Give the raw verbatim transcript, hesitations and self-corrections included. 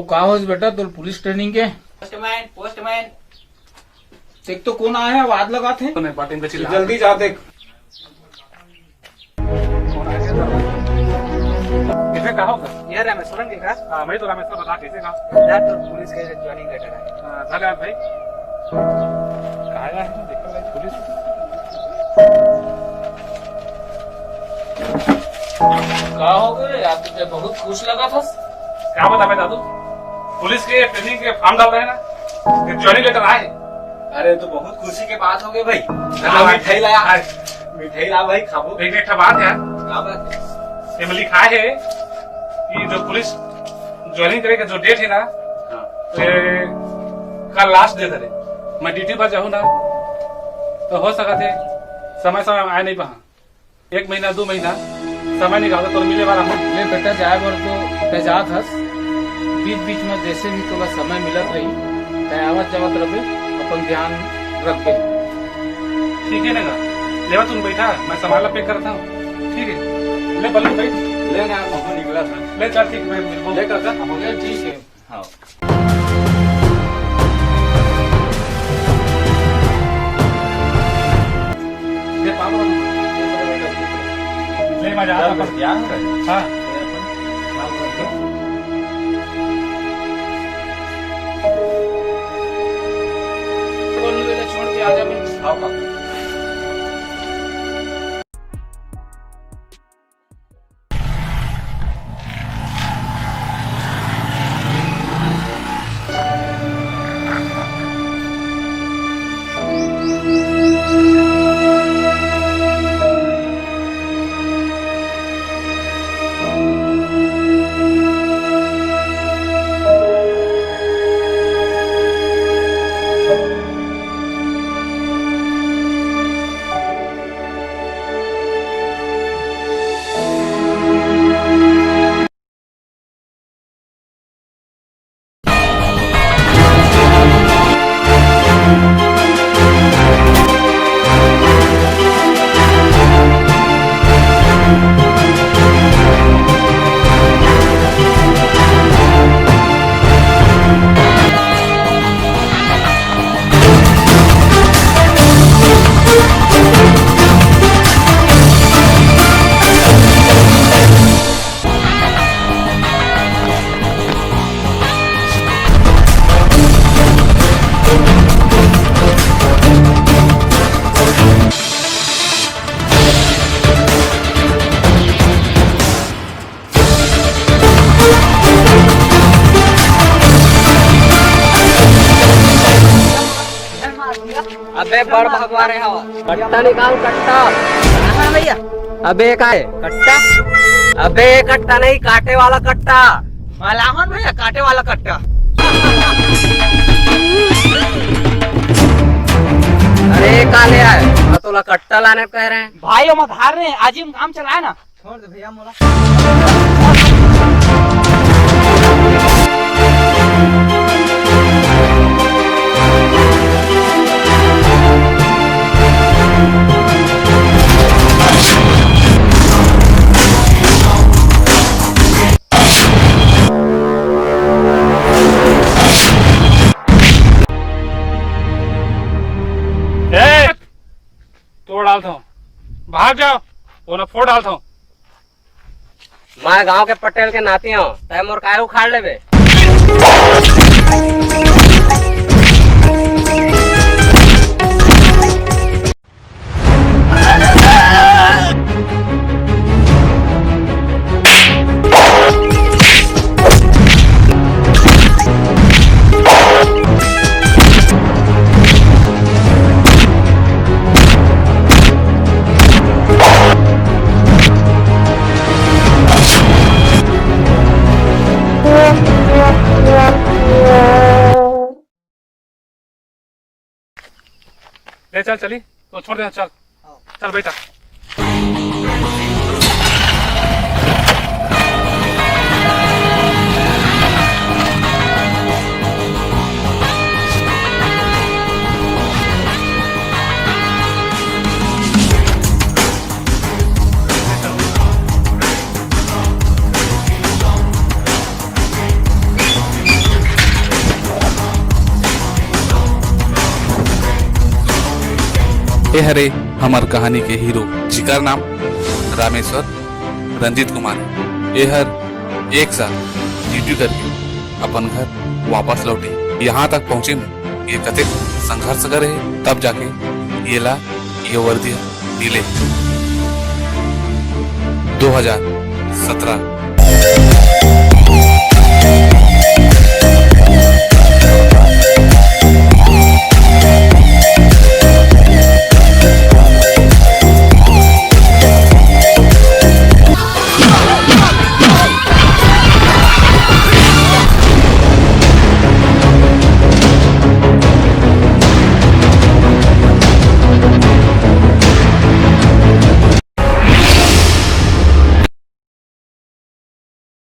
का होइस बेटा तोर पुलिस ट्रेनिंग के? Postman, postman. देख तो कोन आय हे, आवाज लगात हे। तो नहीं, पार्टी में चिल्ला। जल्दी जा देख। कौन आ गया? किसे कहा होगा? ये रामेश्वरम के का? हाँ, मैं तो रामेश्वर बता, किसे कहा? यार, तो पुलिस के ज्वाइनिंग लेटर है। हाँ, धन्यवाद भाई। कहाँ है? देखो भाई, पुलिस। का हो गए यार, तुझे बहुत खुश लगा था। क्या बता मैं दादू, पुलिस के ट्रेनिंग के फॉर्म डाल रहे हैं ना, ये ज्वाइनिंग लेटर आए। अरे, तो बहुत खुशी के बात हो गई भाई। हाँ, मिठाई लाया। हाँ। मिठाई ला भाई, खाबो। एक, एक ठा बात है। का बात है? एमे लिखा है कि जो पुलिस ज्वाइनिंग करे के जो डेट है ना, हाँ। ये कल लास्ट डेट है। मैं ड्यूटी पर जाऊँ ना, तो हो सकत है समय समय में आए नहीं पाहा। एक महीना, दो महीना समय निकाल के तोर मिले वाला हूँ। ले बेटा, जाए बर तो तय जात हस, बीच बीच में जैसे भी तोला समय मिलत रही, तय आवत जावत रहे, अपन ध्यान रखबे। ठीक है ना? लेवा तुम बैठा, मैं सामान ला पैक करता हूँ। ठीक है, ले बल्लू बैठ। ले ना, हम निकला था। ले चल, ठीक, मैं मिलबो। ले काका, हम ले, ठीक है। हाँ। ले, पापा, ले, मैं जाता हूँ। ध्यान रख। हाँ। छोड़ के आ जा, मैं। हाँ, पापा। अबे बड़ भगवा रहे हवा। कट्टा निकाल, कट्टा। कहाँ है भैया? अबे, का है? कट्टा? अबे, कट्टा नहीं, काटे वाला कट्टा। लाहन भैया, काटे वाला कट्टा। अरे, का ले आए? मैं तोला कट्टा लाने कह रहे हैं। भाई, हम उधार रहे हैं, आज ही हम काम चलाए ना। छोड़ दे भैया मोला। ए, तोड़ डालता हूँ, भाग जाओ, वो ना फोड़ डालता हूँ। मैं गांव के पटेल के नाती हूँ, तय मोर काय उखाड़ लेबे? ले चल, चली तो छोड़ देना, चल। हाँ। चल बेटा। ए हरे हमर कहानी के हीरो, जिकर नाम रामेश्वर रंजीत कुमार हे। ए हर एक साल ड्यूटी करके अपन घर वापस लौटे। यहाँ तक पहुँचे में ये कतेक संघर्ष करे हे, तब जाके ये ला ये वर्दी मिले। दो हजार सत्रह।